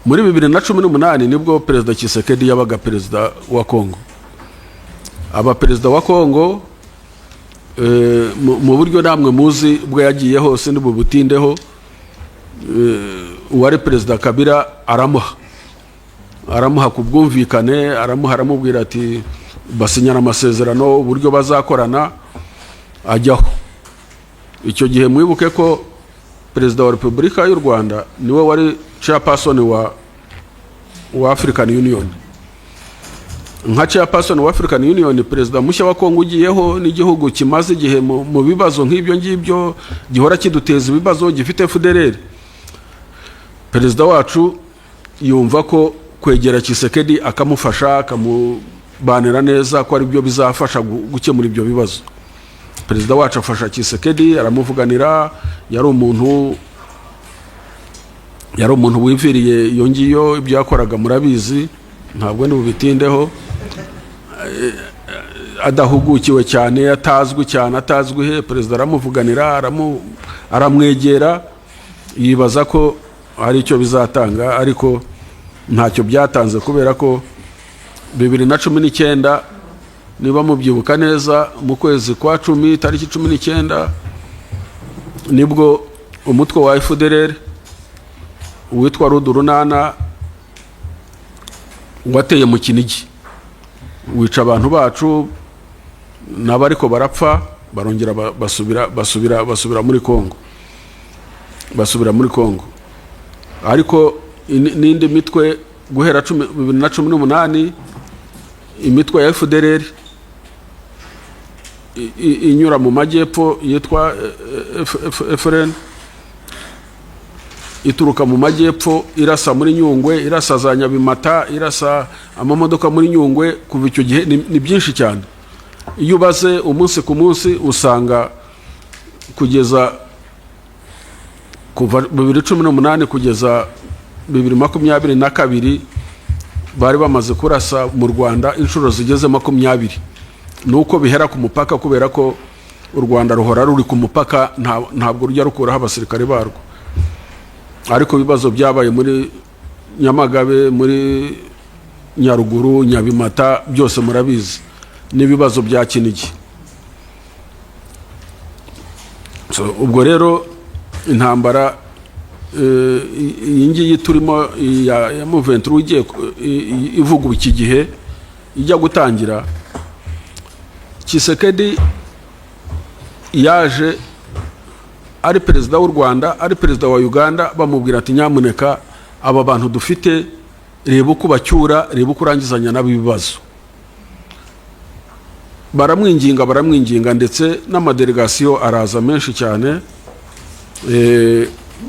Muri 2018 nibwo Perezida Tshisekedi yabaga perezida wa Kongo. Aba perezida wa Kongo mu buryo namwe muzi bwo yagiye hose ntibubutindeho. Uwari Perezida Kabila aramuha ku bwumvikane, aramuha, aramubwira ati, basinyana amasezerano uburyo bazakorana, ajyaho. Icyo gihe mwibuke ko Perezida wa Repubulika y'u Rwanda niwe wari chairperson wa African Union. Nka chairperson wa African Union, perezida mushya wa Kongo ugiyeho, n'igihugu kimaze igihe mu bibazo nk'ibyo ngibyo, gihora kiduteza ibibazo, gifite FDLR, perezida wacu yumva ko kwegera Tshisekedi akamufasha, akamubanira neza, ko ari byo bizafasha gukemura ibyo bibazo. Perezida wacu afasha Tshisekedi, aramuvuganira. Yari umuntu wiviriye iyo ngiyo, ibyo yakoraga murabizi, ntabwo ndi bubitindeho. Adahugukiwe cyane, atazwi cyane, atazwi he, perezida aramuvuganira, aramwegera, yibaza ko hari icyo bizatanga, ariko ntacyo byatanze, kubera ko 2019, niba mubyibuka neza, mu kwezi kwa 10, tariki 19, nibwo umutwe wa FDLR witwa Rudurunana wateye mu Kinigi, wica abantu bacu nabo, ariko barapfa, barongera basubira muri Kongo, basubira muri Kongo. Ariko n'indi mitwe guhera 2018, imitwe ya FDLR inyura mu majyepfo yitwa FRN, ituruka mu majyepfo, irasa muri Nyungwe, irasa za Nyabimata, irasa amamodoka muri Nyungwe. Kuva icyo gihe ni byinshi cyane. Iyo ubaze umunsi ku munsi, usanga kugeza kuva 2018 kugeza 2022 bari bamaze kurasa mu Rwanda inshuro zigeze 20. Ni uko bihera ku mupaka, kubera ko u Rwanda ruhora ruri ku mupaka, ntabwo rujya rukuraho abasirikare barwo. Ariko ibibazo byabaye muri Nyamagabe, muri Nyaruguru, Nyabimata, byose murabizi, n'ibibazo bya Kinigi. So, ubwo rero intambara iyi ngiyi turimo ya M23 igiye ivugwa iki gihe, ijya gutangira, Tshisekedi yaje ari perezida w'u Rwanda, ari perezida wa Uganda, bamubwira ati: "Nyamuneka, aba bantu dufite, reba uko bacyura, reba uko urangizanya nabo ibibazo." Baramwinginga, baramwinginga, ndetse n'amadelegasiyo araza menshi cyane.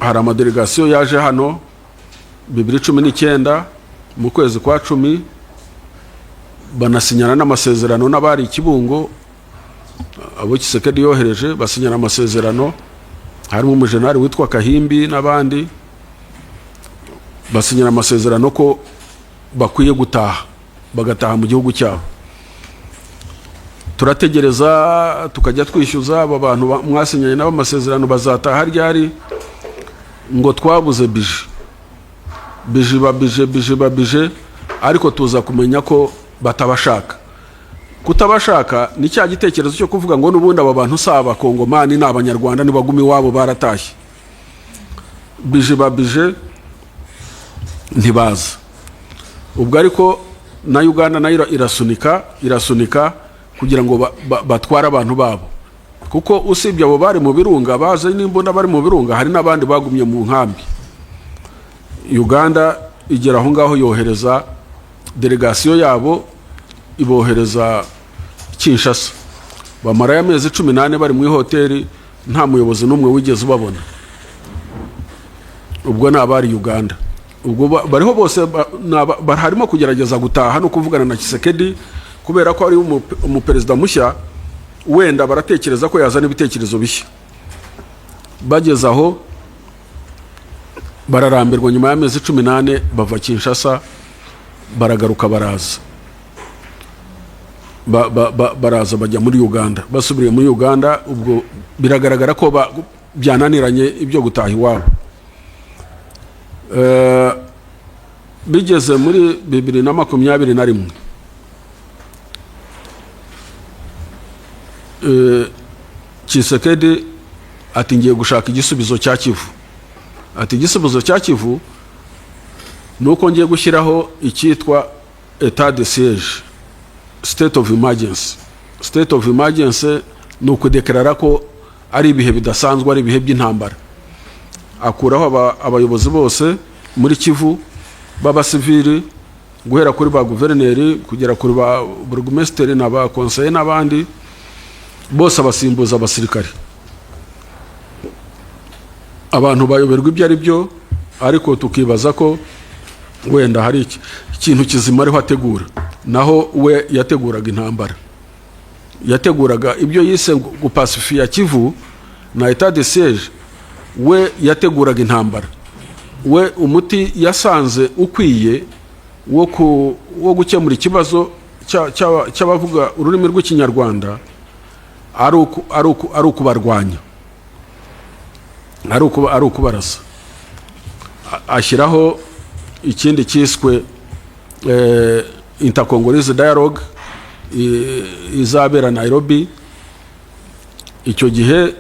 Hari amadelegasiyo yaje hano 2019 mu kwezi kwa 10, banasinyana n'amasezerano n'abari i Kibungo. Abo Tshisekedi yohereje basinyana amasezerano, harimo umujenali witwa Kahimbi n'abandi, basinyana amasezerano ko bakwiye gutaha, bagataha mu gihugu cyabo. Turategereza, tukajya twishyuza aba bantu mwasinyanye nabo amasezerano, bazataha ryari? Ngo twabuze budget, budget ba budget, budget ba budget. Ariko tuza kumenya ko batabashaka. Kutabashaka ni cya gitekerezo cyo kuvuga ngo n'ubundi aba bantu si Abakongomani, ni Abanyarwanda, nibaguma iwabo, baratashye. Budget ba budget, ntibaza. Ubwo ariko na Uganda nayo irasunika, irasunika kugira ngo batware abantu babo, kuko usibye abo bari mu birunga baje n'imbunda bari mu birunga, hari n'abandi bagumye mu nkambi. Uganda igera aho ngaho yohereza delegasiyo yabo, ibohereza Kinshasa, bamarayo amezi 14 bari muri hoteli, nta muyobozi n'umwe wigeze ubabona. Ubwo ni abari Uganda. Ubwo bariho bose harimo kugerageza gutaha no kuvugana na Tshisekedi, kubera ko ari umuperezida mushya, wenda baratekereza ko yazana ibitekerezo bishya. Bageze aho bararambirwa, nyuma y'amezi 14 bava Kinshasa, baragaruka, baraza baraza bajya muri Uganda. Basubiriye muri Uganda, ubwo biragaragara ko byananiranye ibyo gutaha iwabo. Bigeze muri 2021, Tshisekedi ati: "Ngiye gushaka igisubizo cya Kivu." Ati: "Igisubizo cya Kivu ni uko ngiye gushyiraho icyitwa état de siège, state of emergency." State of emergency ni ukudeclara ko ari ibihe bidasanzwe, ari ibihe by'intambara. Akuraho abayobozi bose muri Kivu b'abasivili, guhera kuri ba guverineri kugera kuri ba burugumesitiri na ba konseye n'abandi bose, abasimbuza abasirikare. Abantu bayoberwa ibyo ari byo, ariko tukibaza ko wenda hari ikintu kizima ariho ategura. Naho we yateguraga intambara, yateguraga ibyo yise gupacifier Kivu na état de siège. We yateguraga intambara. We umuti yasanze ukwiye wo gukemura ikibazo cy'abavuga ururimi rw'Ikinyarwanda ari ukubarwanya, ari ukubarasa. Ashyiraho ikindi cyiswe Intercongolese Dialogue izabera Nairobi. Icyo gihe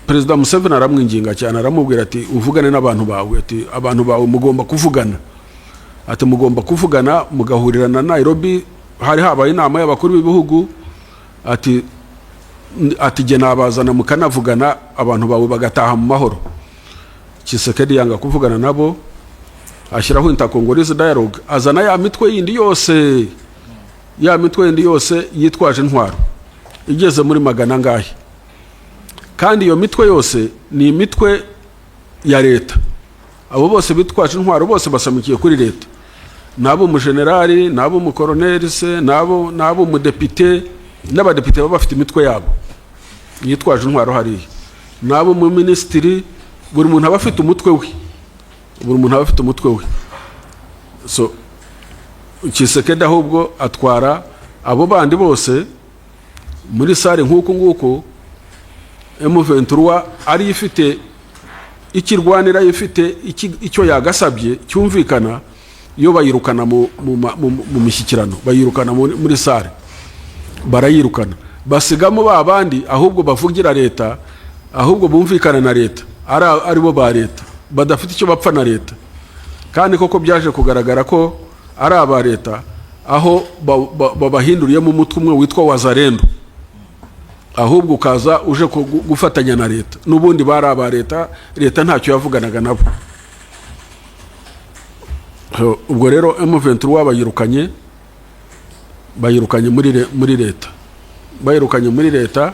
Perezida Museveni aramwinginga cyane, aramubwira ati: "Uvugane n'abantu bawe." Ati: "Abantu bawe mugomba kuvugana." Ati: "Mugomba kuvugana mugahurira na Nairobi." Hari habaye inama y'abakuru b'ibihugu. Ati: "Jye nabazana mukanavugana, abantu bawe bagataha mu mahoro." Tshisekedi yanga kuvugana nabo, ashyiraho Intercongolese Dialogue, azana ya mitwe yindi yose, ya mitwe yindi yose yitwaje intwaro igeze muri magana angahe. Kandi iyo mitwe yose ni imitwe ya leta. Abo bose bitwaje intwaro bose basamikiye kuri leta, n'abo umujenerali, n'abo umukoroneri se, n'abo umudepite, n'abadepite baba bafite imitwe yabo yitwaje intwaro hariya, n'abo umuminisitiri. Buri muntu aba afite umutwe we, buri muntu aba afite umutwe we. So Tshisekedi ahubwo atwara abo bandi bose muri salle nk'uku nguku. M23 ariyo ifite ikirwanira, ifite icyo yagasabye cyumvikana, iyo bayirukana mu mishyikirano, bayirukana muri salle, barayirukana, basigamo ba bandi ahubwo bavugira leta, ahubwo bumvikana na leta, ari bo ba leta badafite icyo bapfa na leta. Kandi koko byaje kugaragara ko ari aba leta, aho babahinduriyemo umutwe umwe witwa Wazalendo, ahubwo ukaza uje gufatanya na leta. N'ubundi bari aba leta, leta ntacyo yavuganaga nabo. So, ubwo rero M23 bayirukanye muri leta, bayirukanye muri leta,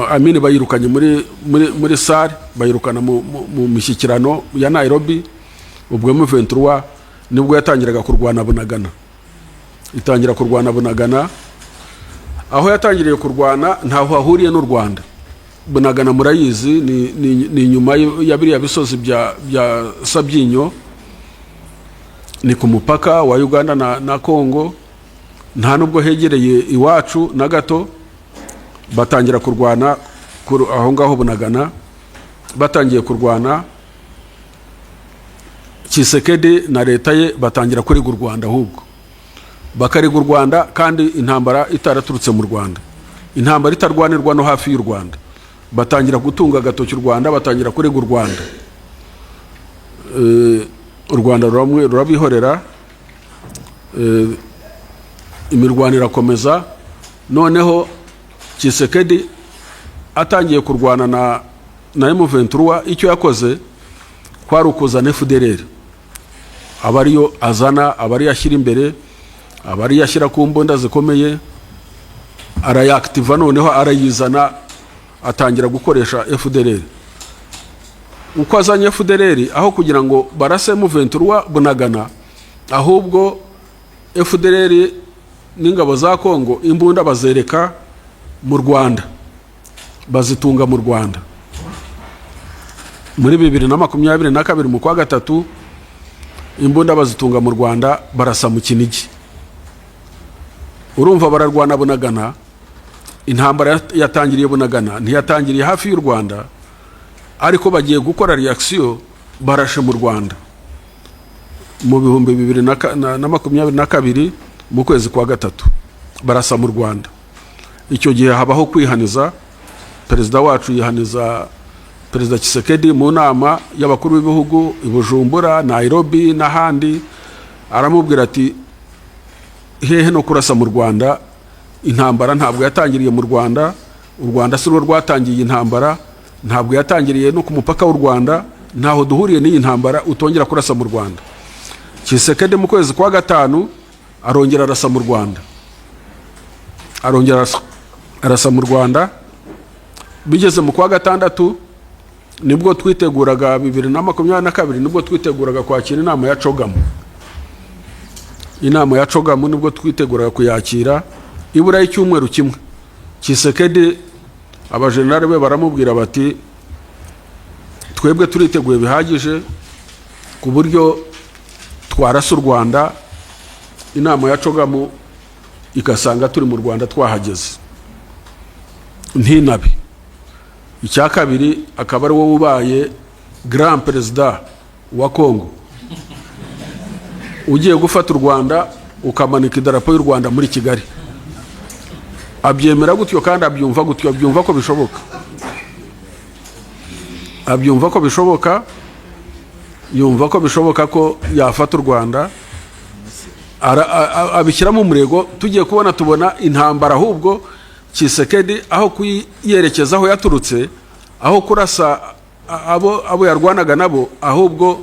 amini bayirukanye muri salle, bayirukana mu mishyikirano ya Nairobi. Ubwo M23 nibwo yatangiraga kurwana Bunagana, itangira kurwana Bunagana. Aho yatangiriye kurwana ntaho hahuriye n'u Rwanda. Bunagana murayizi, ni inyuma ya biriya bisozi bya Sabyinyo, ni ku mupaka wa Uganda na Congo, nta nubwo hegereye iwacu na gato. Batangira kurwana aho ngaho Bunagana. Batangiye kurwana, Tshisekedi na leta ye batangira kurega u Rwanda, ahubwo bakarega u Rwanda kandi intambara itaraturutse mu Rwanda, intambara itarwanirwa no hafi y'u Rwanda. Batangira gutunga agatoki u Rwanda, batangira kurega u Rwanda. U Rwanda rurabihorera. Imirwano irakomeza. Noneho Tshisekedi atangiye kurwana na M23, icyo yakoze kwari ukuzana FDLR, aba ariyo azana, aba ariyo ashyira imbere, aba ariyo ashyira ku mbunda zikomeye, arayakitiva. Noneho arayizana, atangira gukoresha FDLR. Uko azanye FDLR, aho kugira ngo barase M23 Bunagana, ahubwo FDLR n'ingabo za Kongo imbunda bazereka mu Rwanda, bazitunga mu Rwanda. Muri 2022 mu kwa gatatu, imbunda bazitunga mu Rwanda, barasa mu Kinigi. Urumva bararwana Bunagana, intambara yatangiriye Bunagana, ntiyatangiriye hafi y'u Rwanda, ariko bagiye gukora réaction, barashe mu Rwanda. mu 2022 mu kwezi kwa gatatu, barasa mu Rwanda. Icyo gihe habaho kwihaniza. Perezida wacu yihaniza Perezida Tshisekedi mu nama y'abakuru b'ibihugu i Bujumbura, Nairobi n'ahandi, aramubwira ati: "Hehe no kurasa mu Rwanda. Intambara ntabwo yatangiriye mu Rwanda. U Rwanda si rwo rwatangiye intambara, ntabwo yatangiriye no ku mupaka w'u Rwanda. Ntaho duhuriye n'iyi ntambara. Utongera kurasa mu Rwanda." Tshisekedi mu kwezi kwa gatanu arongera arasa mu Rwanda, arongera arasa mu Rwanda. Bigeze mu kwa gatandatu, nibwo twiteguraga, 2022, nibwo twiteguraga kwakira inama ya CHOGM. Inama ya CHOGM nibwo twiteguraga kuyakira, ibura y'icyumweru kimwe, Tshisekedi abajenerali be baramubwira bati: "Twebwe turiteguye bihagije ku buryo twarasa u Rwanda, inama ya CHOGM igasanga turi mu Rwanda twahageze, ntinabe. Icya kabiri, akaba ari wowe ubaye grand perezida wa Congo, ugiye gufata u Rwanda ukamanika idarapo y'u Rwanda muri Kigali." Abyemera gutyo kandi abyumva gutyo, abyumva ko bishoboka, abyumva ko bishoboka, yumva ko bishoboka ko yafata u Rwanda. Abishyiramo umurego. Tugiye kubona, tubona intambara ahubwo Tshisekedi aho kuyerekeza aho yaturutse, aho kurasa abo yarwanaga nabo, ahubwo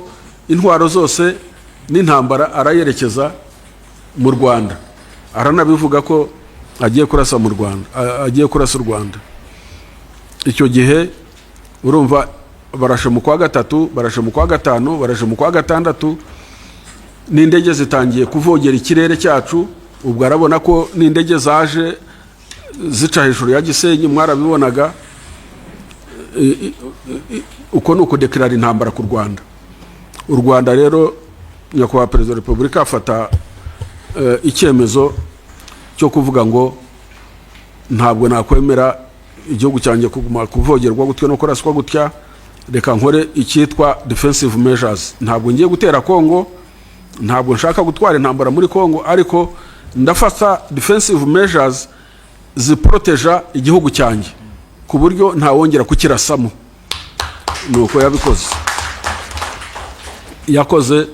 intwaro zose n'intambara arayerekeza mu Rwanda. Aranabivuga ko agiye kurasa mu Rwanda, agiye kurasa u Rwanda. Icyo gihe urumva barashe mu kwa gatatu, barashe mu kwa gatanu, barashe mu kwa gatandatu, n'indege zitangiye kuvogera ikirere cyacu. Ubwo arabona ko n'indege zaje zica hejuru ya Gisenyi, mwarabibonaga. Uko ni ukudeclara intambara ku Rwanda. U Rwanda rero, Nyakubahwa Perezida wa Repubulika afata icyemezo cyo kuvuga ngo: "Ntabwo nakwemera igihugu cyanjye kuguma kuvogerwa gutya no kuraswa gutya. Reka nkore icyitwa defensive measures. Ntabwo ngiye gutera Kongo, ntabwo nshaka gutwara intambara muri Kongo, ariko ndafata defensive measures ziproteja igihugu cyanjye ku buryo ntawongera kukirasamo." Ni uko yabikoze. Yakoze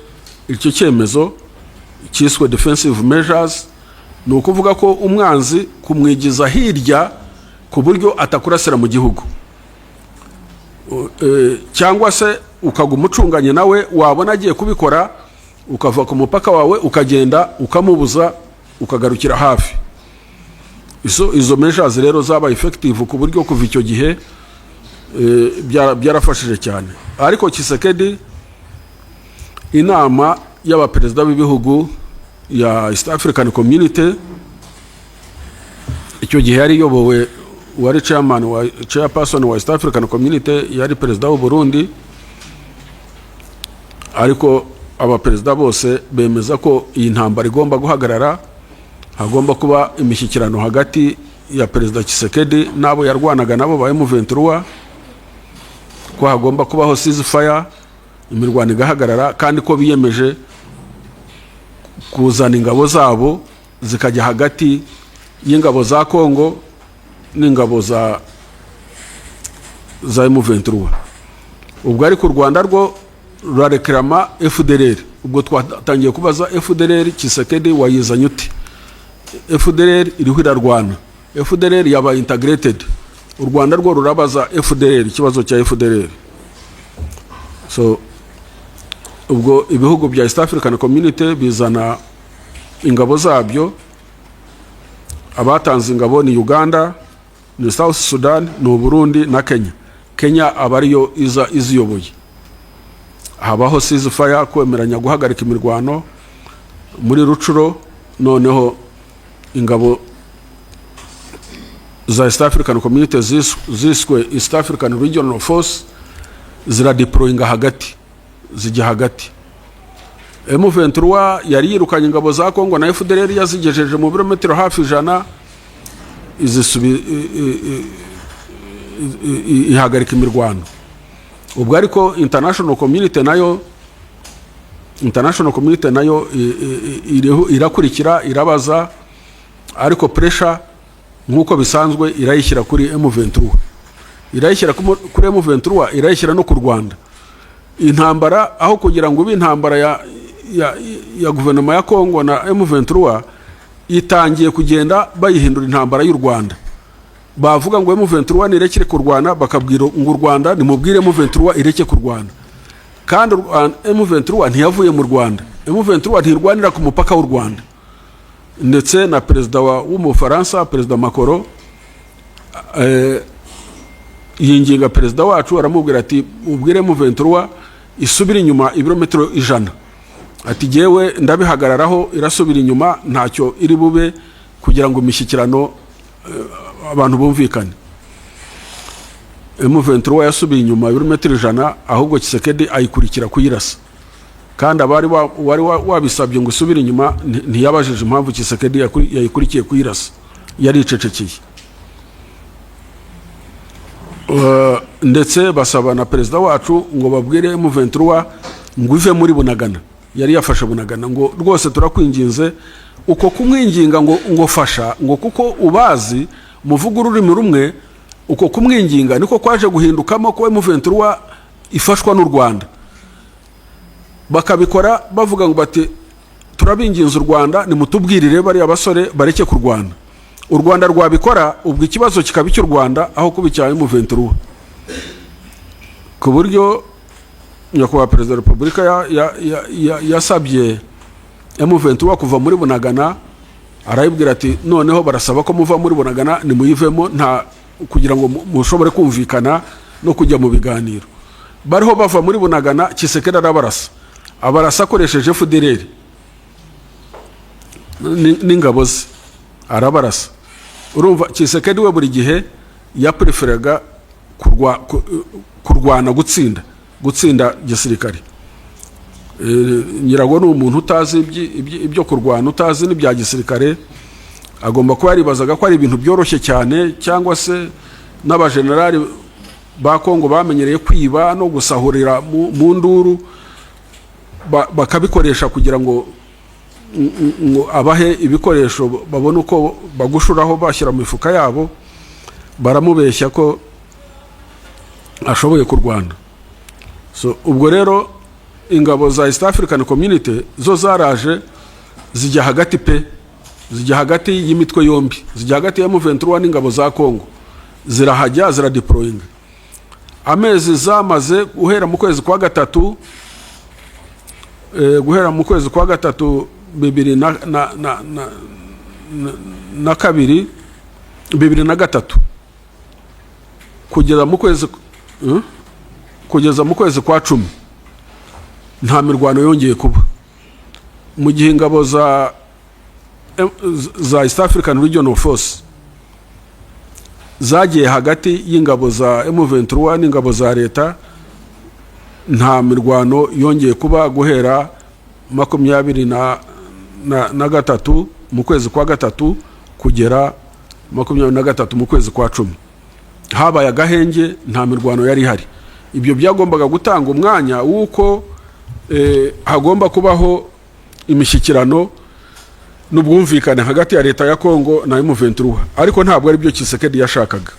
icyo cyemezo cyiswe defensive measures. Ni ukuvuga ko umwanzi kumwigiza hirya ku buryo atakurasira mu gihugu, cyangwa se ukaguma ucunganye nawe, wabona agiye kubikora ukava ku mupaka wawe ukagenda ukamubuza, ukagarukira hafi. Izo measures rero zabaye effective ku buryo kuva icyo gihe byarafashije cyane. Ariko Tshisekedi, inama y'abaperezida b'ibihugu ya East African Community, icyo gihe yari iyobowe, wari chairman wa chairperson wa East African Community yari perezida w'u Burundi. Ariko abaperezida bose bemeza ko iyi ntambara igomba guhagarara, hagomba kuba imishyikirano hagati ya Perezida Tshisekedi n'abo yarwanaga nabo ba M23, ko hagomba kubaho ceasefire, imirwano igahagarara, kandi ko biyemeje kuzana ingabo zabo zikajya hagati y'ingabo za Congo n'ingabo za M23. Ubwo ariko u Rwanda rwo rurareclama FDLR. Ubwo twatangiye kubaza: FDLR Tshisekedi wayizanye ute? FDLR iriho irarwana, FDLR yabaye integrated. U Rwanda rwo rurabaza FDLR, ikibazo cya FDLR. So ubwo ibihugu bya East African Community bizana ingabo zabyo. Abatanze ingabo ni Uganda, ni South Sudan, ni Uburundi na Kenya. Kenya aba ariyo iza iziyoboye. Habaho ceasefire, kwemeranya guhagarika imirwano muri Rutshuru. Noneho ingabo za East African Community ziswe East African Regional Force ziradeployinga hagati, zijya hagati. M23 yari yirukanye ingabo za Congo na FDLR, yazigejeje mu birometero hafi 100, ihagarika imirwano. Ubwo ariko international community nayo International community nayo irakurikira, irabaza, ariko pressure nk'uko bisanzwe irayishyira kuri M23, irayishyira kuri M23, irayishyira no ku Rwanda. Intambara, aho kugira ngo ibe intambara ya guverinoma ya Kongo na M23, itangiye kugenda bayihindura intambara y'u Rwanda. Bavuga ngo M23 nirekere kurwana, bakabwira ngo u Rwanda nimubwire M23 ireke kurwana. Kandi M23 ntiyavuye mu Rwanda, M23 ntirwanira ku mupaka w'u Rwanda. Ndetse na perezida w'Umufaransa, Perezida Macron, yinginga perezida wacu, aramubwira ati: "Ubwire M23 isubire inyuma ibirometero 100." Ati: "Jyewe ndabihagararaho, irasubira inyuma, ntacyo iri bube, kugira ngo imishyikirano, abantu bumvikane." M23 yasubiye inyuma ibirometero 100, ahubwo Tshisekedi ayikurikira kuyirasa. Kandi abari wari wabisabye ngo isubire inyuma ntiyabajije impamvu Tshisekedi yayikurikiye kuyirasa, yaricecekeye. Ndetse basaba na perezida wacu ngo babwire M23 ngo ive muri Bunagana, yari yafashe Bunagana, ngo rwose turakwinginze. Uko kumwinginga ngo fasha, ngo kuko ubazi muvuga ururimi rumwe, uko kumwinginga niko kwaje guhindukamo ko M23 ifashwa n'u Rwanda. Bakabikora bavuga ngo bati: "Turabinginze, u Rwanda nimutubwirire bariya basore bareke kurwana." U Rwanda rwabikora, ubwo ikibazo kikaba icy'u Rwanda aho kuba icya M23. Ku buryo nyakubahwa Perezida wa Repubulika yasabye M23 kuva muri Bunagana, arayibwira ati: "Noneho barasaba ko muva muri Bunagana, nimuyivemo, nta kugira ngo mushobore kumvikana no kujya mu biganiro." Bariho bava muri Bunagana, Tshisekedi arabarasa, abarasa akoresheje FDLR n'ingabo ze, arabarasa. Urumva Tshisekedi we buri gihe yapreferaga kurwana, gutsinda gisirikare. Nyirago ni umuntu utazi ibyo kurwana, utazi n'ibya gisirikare. Agomba kuba yaribazaga ko ari ibintu byoroshye cyane, cyangwa se n'abajenerali ba Kongo bamenyereye kwiba no gusahurira mu nduru, bakabikoresha kugira ngo abahe ibikoresho babone uko bagushuraho bashyira mu mifuka yabo. Baramubeshya ko ashoboye kurwana. So ubwo rero ingabo za East African Community zo zaraje zijya hagati pe, zijya hagati y'imitwe yombi, zijya hagati ya M23 n'ingabo za Congo, zirahajya, ziradeployinga. Amezi zamaze guhera mu kwezi kwa gatatu, guhera mu kwezi kwa gatatu bibiri na kabiri, 2003, kugeza mu kwezi, Kugeza mu kwezi kwa 10, nta mirwano yongeye kuba. Mu gihe ingabo za East African Regional Force zagiye hagati y'ingabo za M23 n'ingabo za leta, nta mirwano yongeye kuba guhera 23 mu kwezi kwa gatatu kugera 23 mu kwezi kwa 10. Habaye agahenge, nta mirwano yari ihari. Ibyo byagombaga gutanga umwanya w'uko hagomba kubaho imishyikirano n'ubwumvikane hagati ya leta ya Kongo na M23, ariko ntabwo ari byo Tshisekedi yashakaga,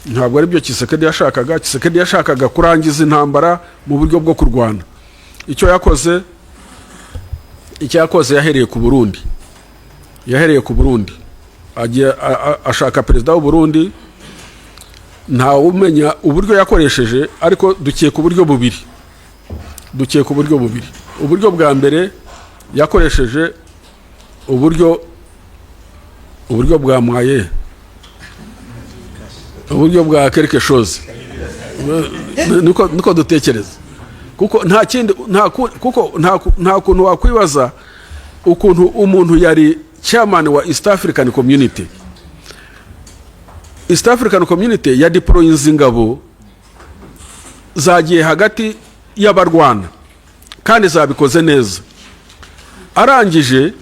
ntabwo ari byo Tshisekedi yashakaga. Tshisekedi yashakaga kurangiza intambara mu buryo bwo kurwana. Icyo yakoze, yahereye ku Burundi, yahereye ku Burundi, agiye ashaka perezida w'u Burundi. Ntawe umenya uburyo yakoresheje, ariko dukeka uburyo bubiri, dukeka uburyo bubiri. Uburyo bwa mbere, yakoresheje uburyo bwa moyen, uburyo bwa quelque chose, niko dutekereza, kuko nta kindi, kuko nta kuntu wakwibaza ukuntu umuntu yari chairman wa East African Community, East African Community ya deployinze ingabo, zagiye hagati y'abarwana kandi zabikoze neza. Arangije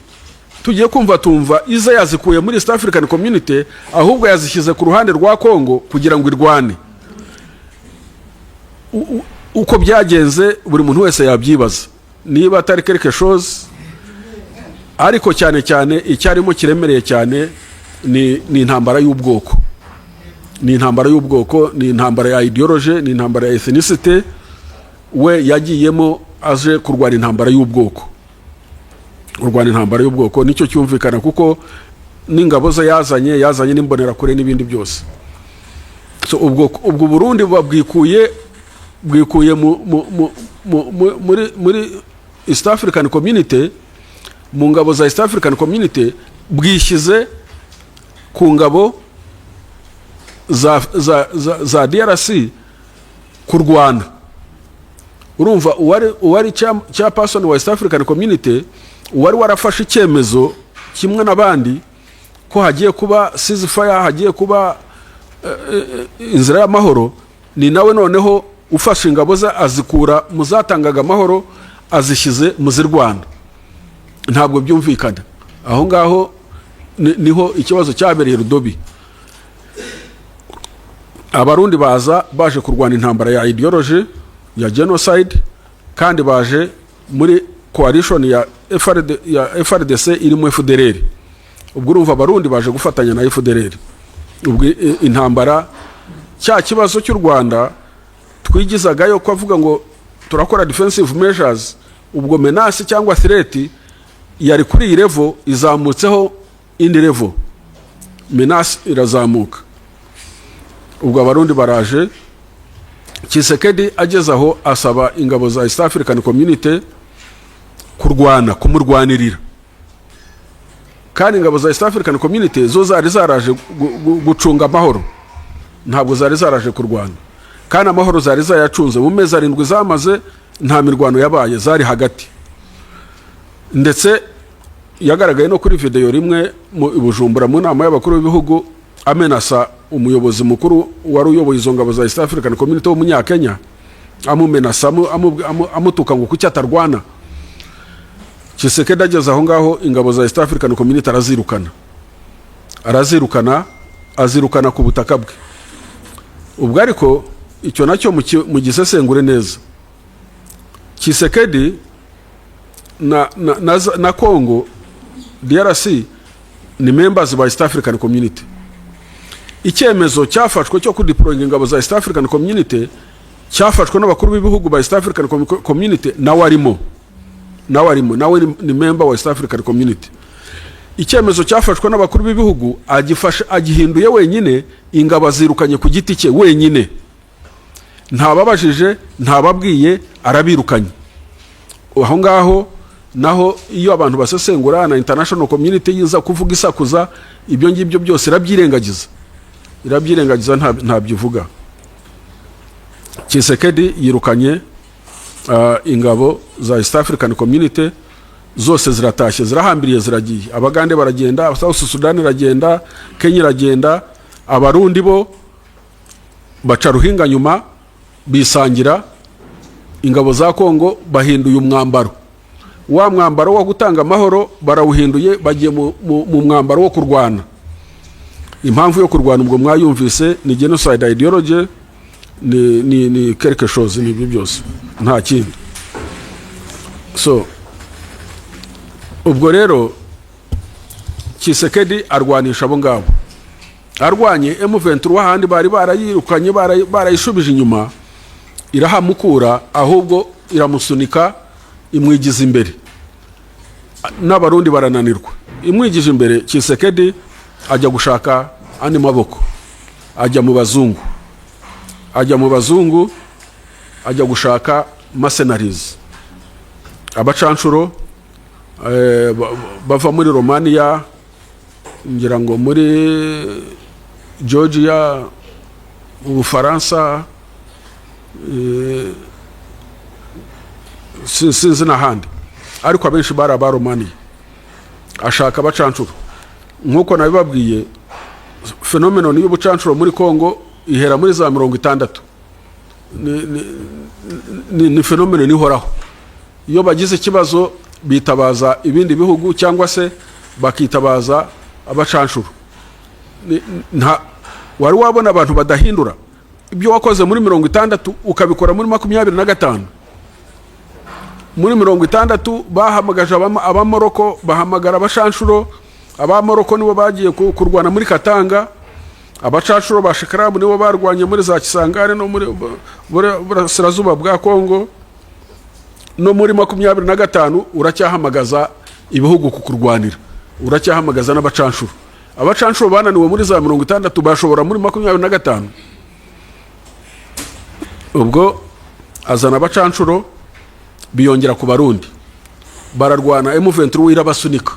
tugiye kumva tumva iza yazikuye muri East African Community, ahubwo yazishyize ku ruhande rwa Congo kugira ngo irwane. Uko byagenze buri muntu wese yabyibaza. Niba atari quelque chose, ariko cyane cyane icyarimo kiremereye cyane ni intambara y'ubwoko, ni intambara y'ubwoko, ni intambara ya ideology, ni intambara ya ethnicity. We yagiyemo aje kurwana intambara y'ubwoko, kurwana intambara y'ubwoko. Nicyo cyumvikana, kuko n'ingabo ze yazanye n'imbonerakure n'ibindi byose. So ubwo Burundi buba bwikuye muri East African Community, mu ngabo za East African Community, bwishyize ku ngabo za DRC kurwana. Urumva, uwari chairperson wa East African Community, uwari warafashe icyemezo kimwe n'abandi ko hagiye kuba ceasefire, hagiye kuba inzira y'amahoro, ni nawe noneho ufashe ingabo ze azikura mu zatangaga amahoro, azishyize mu zirwana. Ntabwo byumvikana. Aho ngaho niho ikibazo cyabereye rudubi. Abarundi baza baje kurwana intambara ya ideology ya genocide, kandi baje muri coalition ya FRD, ya FARDC irimo FDLR. Ubwo urumva Abarundi baje gufatanya na FDLR. Ubwo intambara, cya kibazo cy'u Rwanda twigizagayo ko avuga ngo turakora defensive measures, ubwo menace cyangwa threat yari kuri iyi level, izamutseho indi level, menace irazamuka. Ubwo Abarundi baraje. Tshisekedi ageze aho asaba ingabo za East African Community kurwana, kumurwanirira, kandi ingabo za East African Community zo zari zaraje gucunga amahoro, ntabwo zari zaraje kurwana. Kandi amahoro zari zayacunze mu mezi 7 zamaze, nta mirwano yabaye, zari hagati. Ndetse yagaragaye no kuri videwo rimwe mu i Bujumbura mu nama y'abakuru b'ibihugu, amenasa umuyobozi mukuru wari uyoboye izo ngabo za East African Community w'Umunyakenya, amumenasa, amutuka ngo kuki atarwana. Tshisekedi ageze aho ngaho, ingabo za East African Community arazirukana, arazirukana, azirukana ku butaka bwe. Ubwo ariko icyo nacyo mugisesengure neza. Tshisekedi na Congo DRC ni members ba East African Community. Icyemezo cyafashwe cyo kudeployinga ingabo za East African Community cyafashwe n'abakuru b'ibihugu ba East African Community, nawe arimo, nawe arimo, nawe ni member wa East African Community. Icyemezo cyafashwe n'abakuru b'ibihugu agifashe, agihinduye wenyine, ingabo azirukanye ku giti cye wenyine, ntababajije, ntababwiye, arabirukanye. Aho ngaho naho iyo abantu basesengura, na international community yiza kuvuga isakuza, ibyo ngibyo byose irabyirengagiza, irabyirengagiza, ntabyo ivuga. Tshisekedi yirukanye ingabo za East African Community zose, ziratashye, zirahambiriye, ziragiye. Abagande baragenda, South Sudan iragenda, Kenya iragenda. Abarundi bo baca ruhinga nyuma, bisangira ingabo za Kongo. Bahinduye umwambaro, wa mwambaro wo gutanga amahoro barawuhinduye, bagiye mu mwambaro wo kurwana. Impamvu yo kurwana ubwo mwayumvise, ni genocide ideology, ni quelque chose, ni ibyo byose, nta kindi. So ubwo rero Tshisekedi arwanisha abo ngabo, arwanye M23 ahandi bari barayirukanye, barayishubije inyuma, irahamukura, ahubwo iramusunika, imwigiza imbere, n'Abarundi barananirwa. Imwigije imbere, Tshisekedi ajya gushaka andi maboko, ajya mu bazungu, ajya mu bazungu, ajya gushaka mercenaries, abacanshuro bava muri Romania, ngira ngo muri Georgia, mu Bufaransa, sinzi n'ahandi, ariko abenshi bari Abaromaniya. Ashaka abacanshuro. Nk'uko nabibabwiye, phenomenon y'ubucanshuro muri Congo ihera muri za 60. Ni phenomenon ihoraho. Iyo bagize ikibazo bitabaza ibindi bihugu cyangwa se bakitabaza abacanshuro. Nta wari wabona abantu badahindura ibyo wakoze muri 60 ukabikora muri 25. Muri 60 bahamagaje Abamoroko, bahamagara abashanshuro. Abamoroko nibo bagiye kurwana muri Katanga, abacanshuro ba Shikaramu nibo barwanye muri za Kisangani no muri Burasirazuba bwa Kongo. No muri 25 uracyahamagaza ibihugu kukurwanira, uracyahamagaza n'abacanshuro. Abacanshuro bananiwe muri za 60, bashobora muri 25? Ubwo azana abacanshuro, biyongera ku Barundi, bararwana, M23 irabasunika.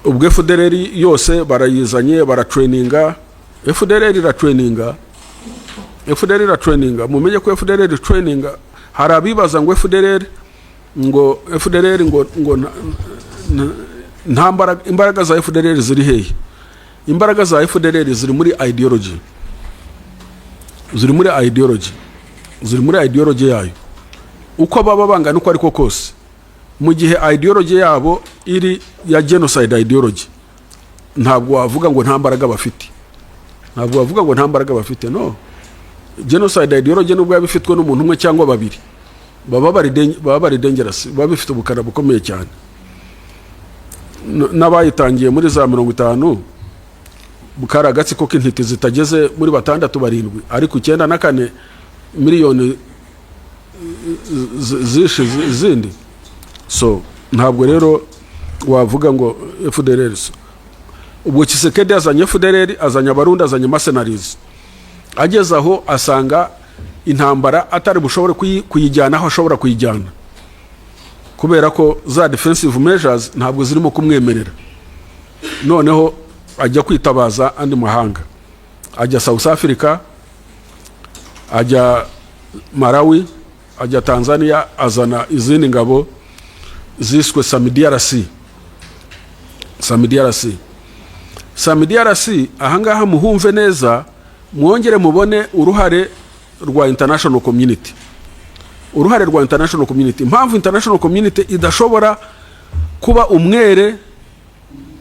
Ubwo FDLR yose barayizanye, baratraininga. FDLR iratraininga, FDLR iratraininga. Mumenye ko FDLR traininga. Hari abibaza ngo FDLR, ngo FDLR ngo nta mbaraga. Imbaraga za FDLR ziri hehe? Imbaraga za FDLR ziri muri ideology, ziri muri ideology, ziri muri ideology yayo. Uko baba bangana uko ariko kose, mu gihe ideology yabo iri ya genocide ideology, ntabwo wavuga ngo nta mbaraga bafite, ntabwo wavuga ngo nta mbaraga bafite. No genocide ideology, nubwo yaba ifitwe n'umuntu umwe cyangwa babiri, baba bari dangerous, baba bifite ubukana bukomeye cyane. N'abayitangiye muri za 50 kari agatsiko k'intiti zitageze muri batandatu, barindwi, ariko 94 miliyoni zishe zindi. So ntabwo rero wavuga ngo FDLR. So ubwo Tshisekedi azanye FDLR, azanye Abarundi, azanye mercenaries. Ageze aho asanga intambara atari bushobore kuyijyana aho ashobora kuyijyana, kubera ko za defensive measures ntabwo zirimo kumwemerera. Noneho ajya kwitabaza andi mahanga, ajya South Africa, ajya Malawi, ajya Tanzania, azana izindi ngabo ziswe SAMIDRC. SAMIDRC, SAMIDRC, ahangaha muhumve neza, mwongere mubone uruhare rwa international community, uruhare rwa international community, impamvu international community idashobora kuba umwere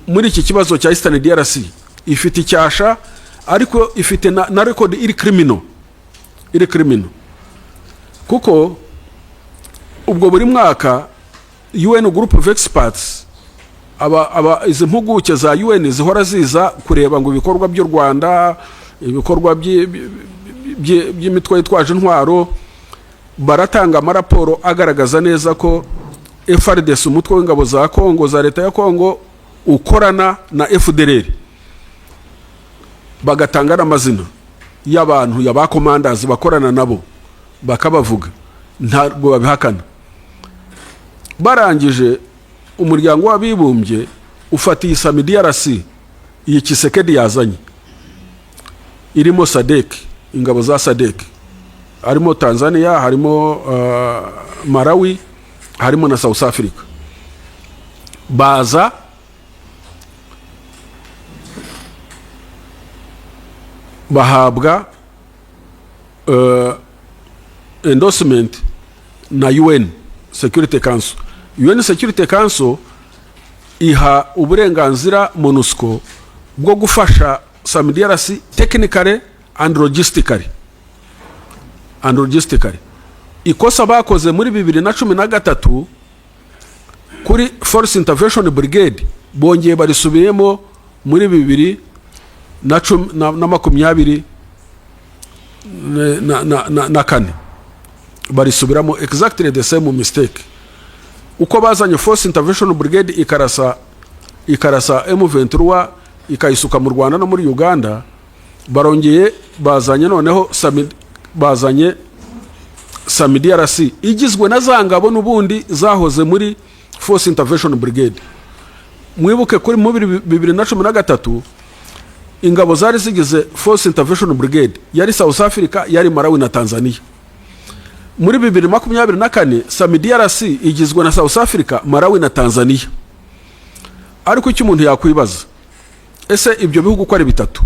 muri iki kibazo cya Eastern DRC. Ifite icyasha, ariko ifite na record iri criminal, iri criminal, kuko ubwo buri mwaka UN Group of Experts, aba izi mpuguke za UN zihora ziza kureba ngo ibikorwa by'u Rwanda, ibikorwa by'imitwe yitwaje intwaro, baratanga amaraporo agaragaza neza ko FARDC, umutwe w'ingabo za Kongo, za leta ya Kongo, ukorana na FDLR, bagatanga n'amazina y'abantu ya ba commanders bakorana nabo, bakabavuga, ntabwo babihakana. Barangije, Umuryango w'Abibumbye ufata iyi SAMIDRC, iyi Tshisekedi yazanye, irimo SADC, ingabo za SADC, harimo Tanzania, harimo Malawi, harimo na South Africa. Baza bahabwa endorsement na UN Security Council. UN Security Council iha uburenganzira MONUSCO bwo gufasha SAMIDRC technically and logistically, and logistically. Ikosa bakoze muri 2013 kuri Force Intervention Brigade bongeye barisubiyemo muri bibiri na cumi na makumyabiri na kane, barisubiramo exactly the same mistake. Uko bazanye Force Intervention Brigade ikarasa M23, ikayisuka mu Rwanda no muri Uganda, barongeye bazanye noneho bazanye SAMIDRC igizwe na za ngabo n'ubundi zahoze muri Force Intervention Brigade. Mwibuke kuri mu 2013 ingabo zari zigize Force Intervention Brigade yari South Africa, yari Malawi na Tanzania. Muri 2024 SAMIDRC igizwe na South Africa, Malawi na Tanzania. Ariko icyo umuntu yakwibaza, ese ibyo bihugu uko ari bitatu,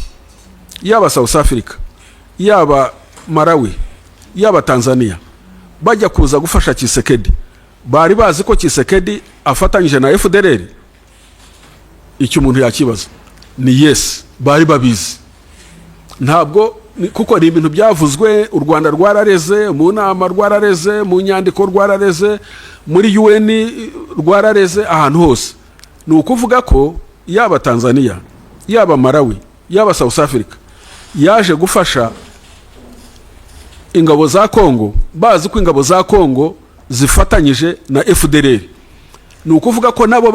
yaba South Africa, yaba Malawi, yaba Tanzania, bajya kuza gufasha Tshisekedi, bari bazi ko Tshisekedi afatanyije na FDLR? Icyo umuntu yakibaza ni yes, bari babizi. Ntabwo Kuko ni ibintu byavuzwe. U Rwanda rwarareze mu nama, rwarareze mu nyandiko, rwarareze muri UN, rwarareze ahantu hose. Ni ukuvuga ko yaba Tanzania, yaba Malawi, yaba South Africa yaje gufasha ingabo za Congo, bazi ko ingabo za Congo zifatanyije na FDLR. Ni ukuvuga ko nabo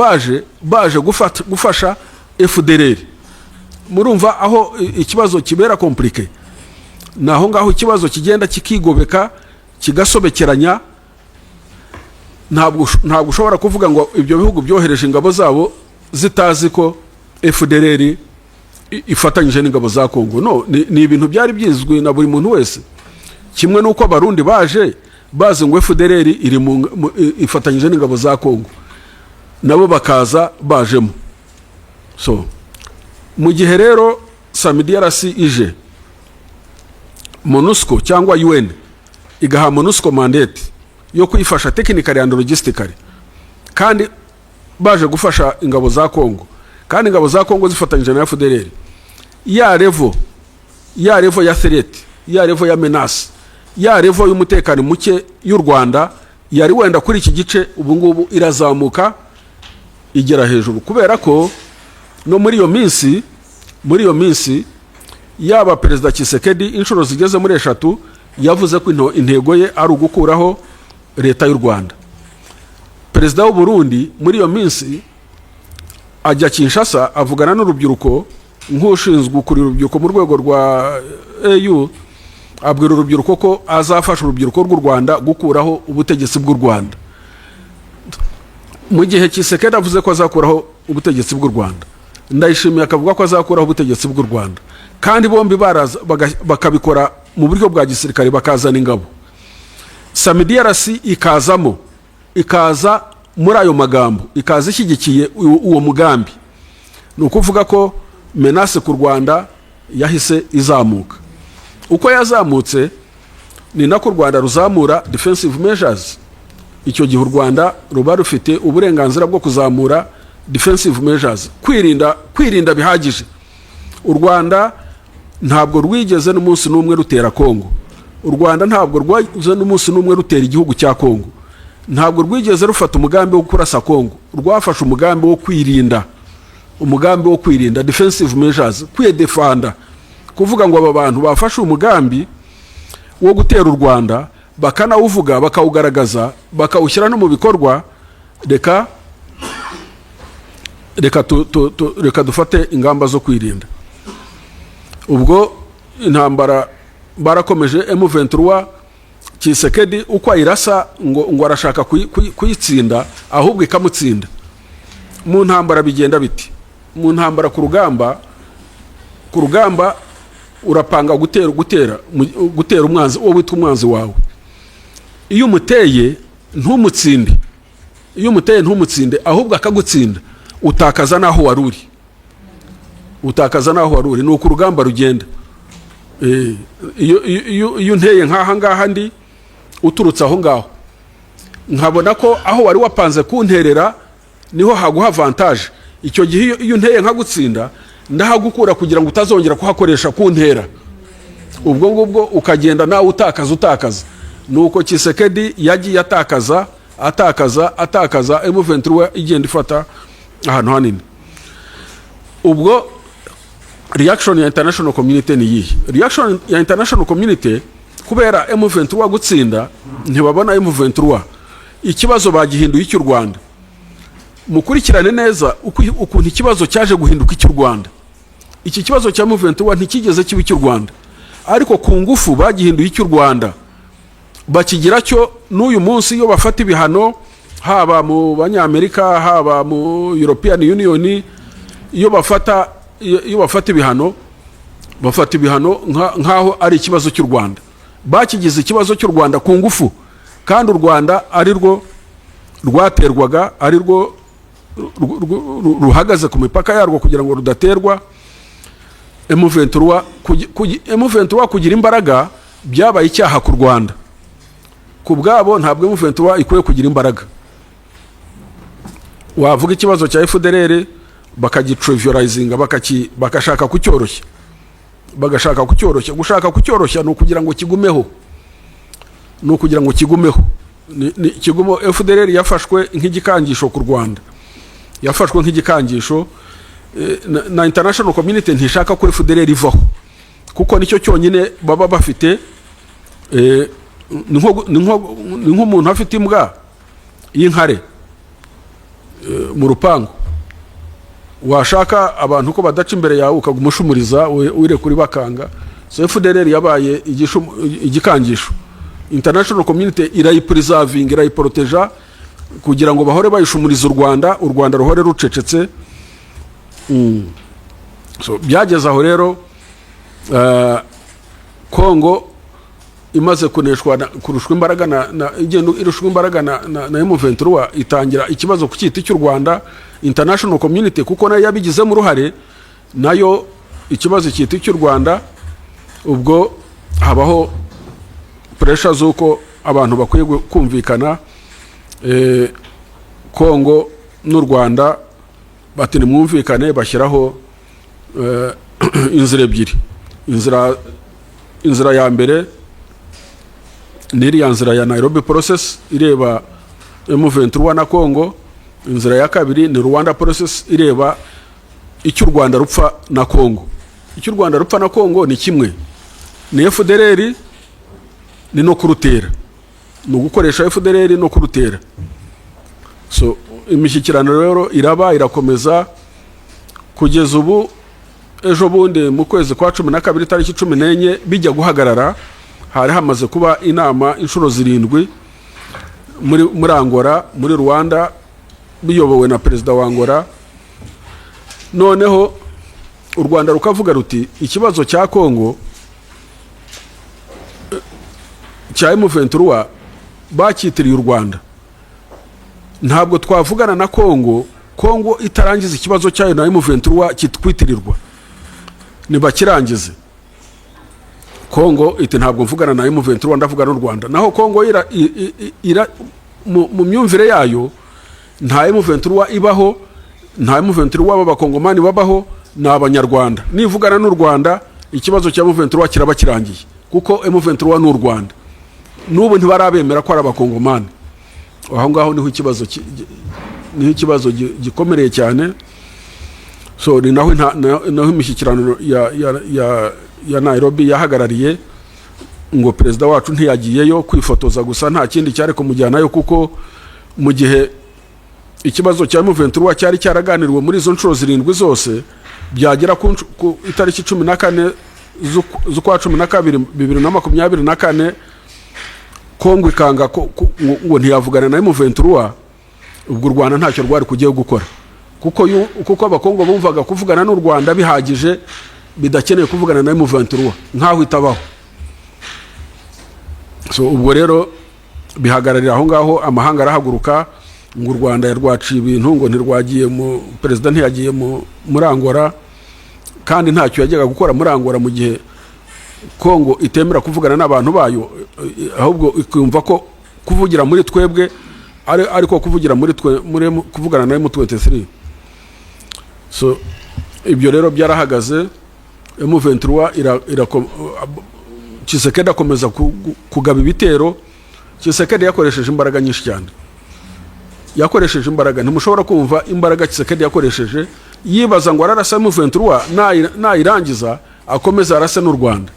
baje gufasha FDLR. Murumva aho ikibazo kibera compliqué? Ni aho ngaho ikibazo kigenda kikigobeka, kigasobekeranya. Ntabwo ushobora kuvuga ngo ibyo bihugu byohereje ingabo zabo zitazi ko FDLR ifatanyije n'ingabo za Kongo. No ni ibintu byari byizwi na buri muntu wese, kimwe n'uko Abarundi baje bazi ngo FDLR iri ifatanyije n'ingabo za Kongo, nabo bakaza bajemo. So mu gihe rero SAMIDRC ije, MONUSCO cyangwa UN igaha MONUSCO mandate yo kuyifasha technically and logistically, kandi baje gufasha ingabo za Kongo, kandi ingabo za Kongo zifatanyije na FDLR, ya level ya threat, ya level ya menace, ya level y'umutekano muke y'u Rwanda yari wenda kuri iki gice, ubu ngubu irazamuka igera hejuru, kubera ko no muri iyo minsi yaba Perezida Tshisekedi inshuro zigeze muri eshatu yavuze ko intego ye ari ugukuraho leta y'u Rwanda. Perezida w'u Burundi muri iyo minsi ajya Kinshasa, avugana n'urubyiruko nk'ushinzwe gukurira urubyiruko mu rwego rwa AU, abwira urubyiruko ko azafasha urubyiruko rw'u Rwanda gukuraho ubutegetsi bw'u Rwanda. Mu gihe Tshisekedi avuze ko azakuraho ubutegetsi bw'u Rwanda, Ndayishimiye akavuga ko azakuraho ubutegetsi bw'u Rwanda, kandi bombi baraza bakabikora mu buryo bwa gisirikare, bakazana ingabo, SAMIDRC ikazamo, ikaza muri ayo magambo, ikaza ishyigikiye uwo mugambi, ni ukuvuga ko menace ku Rwanda yahise izamuka. Uko yazamutse ni nako u Rwanda ruzamura defensive measures. Icyo gihe u Rwanda ruba rufite uburenganzira bwo kuzamura defensive measures, kwirinda bihagije. U Rwanda ntabwo rwigeze n'umunsi n'umwe rutera Kongo. U Rwanda ntabwo rwigeze n'umunsi n'umwe rutera igihugu cya Kongo. Ntabwo rwigeze rufata umugambi wo kurasa Kongo. Rwafashe umugambi wo kwirinda, umugambi wo kwirinda, defensive measures, kwiyedefanda, kuvuga ngo aba bantu bafashe umugambi wo gutera u Rwanda, bakanawuvuga, bakawugaragaza, bakawushyira no mu bikorwa, reka dufate ingamba zo kwirinda. Ubwo intambara barakomeje. M23, Tshisekedi uko ayirasa ngo arashaka kuyitsinda, ahubwo ikamutsinda. Mu ntambara bigenda biti? Mu ntambara, ku rugamba urapanga gutera umwanzi, uwo witwa umwanzi wawe. Iyo umuteye ntumutsinde, iyo umuteye ntumutsinde ahubwo akagutsinda, utakaza n'aho wari uri, utakaza n'aho wari uri. Ni uko urugamba rugenda. Iyo unteye nk'aha ngaha ndi, uturutse aho ngaho, nkabona ko aho wari wapanze kunterera niho haguha avantage, icyo gihe iyo unteye nkagutsinda, ndahagukura kugira ngo utazongera kuhakoresha kuntera. Ubwo ngubwo ukagenda nawe utakaza, utakaza. Nuko Tshisekedi yagiye atakaza, atakaza, atakaza, M23 igenda ifata ahantu hanini. Ubwo reaction ya international community ni iyihe? Reaction ya international community, kubera M23 gutsinda, ntibabona M23, ikibazo bagihinduye icy'u Rwanda. Mukurikirane neza ukuntu ikibazo cyaje guhinduka icy'u Rwanda. Iki kibazo cya M23 ntikigeze kiba icy'u Rwanda, ariko ku ngufu bagihinduye icy'u Rwanda, bakigira cyo. N'uyu munsi iyo bafata ibihano, haba mu Banyamerika, haba mu European Union, iyo bafata ibihano, bafata ibihano nk'aho ari ikibazo cy'u Rwanda. Bakigize ikibazo cy'u Rwanda ku ngufu, kandi u Rwanda ari rwo rwaterwaga, ari rwo ruhagaze ku mipaka yarwo kugira ngo rudaterwa. M23 M23 kugira imbaraga byabaye icyaha ku Rwanda. Ku bwabo ntabwo M23 ikwiye kugira imbaraga. Wavuga ikibazo cya FDLR bakagitrivializinga, bakashaka kucyoroshya. Bagashaka kucyoroshya. Gushaka kucyoroshya ni ukugira ngo kigumeho, ni ukugira ngo kigumeho. Ni kigumo. FDLR yafashwe nk'igikangisho ku Rwanda, yafashwe nk'igikangisho na international community ntishaka ko FDLR ivaho, kuko nicyo cyonyine baba bafite. Ni nk'umuntu afite imbwa y'inkare mu rupangu, washaka abantu ko badaca imbere yawe ukaguma ushumuriza, wirekura bakanga. So FDLR yabaye igikangisho. International community irayipreservinga, irayiporoteja kugira ngo bahore bayishumuriza u Rwanda, u Rwanda ruhore rucecetse. So byageze aho rero, Kongo imaze kuneshwa kurushwa imbaraga na igenda irushwa imbaraga na M23, itangira ikibazo ku cyiti cy'u Rwanda. International community, kuko nayo yabigizemo uruhare, nayo ikibazo cyiti cy'u Rwanda. Ubwo habaho pressure z'uko abantu bakwiye kumvikana, Kongo n'u Rwanda, bati nimwumvikane. Bashyiraho inzira ebyiri. Inzira ya mbere ni iriya nzira ya Nairobi process ireba M23 na Congo. Inzira ya kabiri ni Luanda process ireba icyo u Rwanda rupfa na Congo. Icyo u Rwanda rupfa na Congo ni kimwe, ni FDLR, ni no kurutera, ni ugukoresha FDLR no kurutera. So imishyikirano rero iraba, irakomeza kugeza ubu. Ejo bundi mu kwezi kwa 12, tariki 14, bijya guhagarara, hari hamaze kuba inama inshuro zirindwi muri Angola, muri Luanda, biyobowe na perezida wa Angola. Noneho u Rwanda rukavuga ruti ikibazo cya Kongo cya M23 bacyitiriye u Rwanda, ntabwo twavugana na Kongo, Kongo itarangiza ikibazo cyayo na M23 kitwitirirwa, nibakirangize. Kongo iti ntabwo mvugana na M23, ndavugana n'u Rwanda. Naho Kongo ira, ira, mu myumvire yayo nta M23 ibaho, nta M23 b'abakongomani babaho, ni Abanyarwanda. Nivugana n'u Rwanda, ikibazo cya M23 kiraba kirangiye, kuko M23 ni u Rwanda. N'ubu ntibarabemera ko ari Abakongomani. Aho ngaho niho ikibazo gikomereye cyane. So ni naho naho imishyikirano ya Nairobi yahagarariye, ngo perezida wacu ntiyagiyeyo kwifotoza gusa, nta kindi cyari kumujyanayo, kuko mu gihe ikibazo cya M23 cyari cyaraganiriwe muri izo nshuro zirindwi zose, byagera ku itariki 14 z'ukwa 12 2024, Kongo ikanga ngo ntiyavugana na M23, ubwo u Rwanda ntacyo rwari kugiye gukora, kuko Abakongo bumvaga kuvugana n'u Rwanda bihagije, bidakeneye kuvugana na M23, nk'aho itabaho. So ubwo rero bihagararira aho ngaho. Amahanga arahaguruka ngo u Rwanda rwaciye ibintu, ngo ntirwagiye mu perezida ntiyagiye muri Angola, kandi ntacyo yajyaga gukora muri Angola mu gihe Kongo itemera kuvugana n'abantu bayo, ahubwo ikumva ko kuvugira muri twebwe ari ariko kuvugira muri twe muri kuvugana na M23. So ibyo rero byarahagaze. M23 ira Tshisekedi akomeza kugaba ibitero. Tshisekedi yakoresheje imbaraga nyinshi cyane, yakoresheje imbaraga, ntimushobora kumva imbaraga Tshisekedi yakoresheje, yibaza ngo ararasa M23, nayirangiza akomeza arase n'u Rwanda.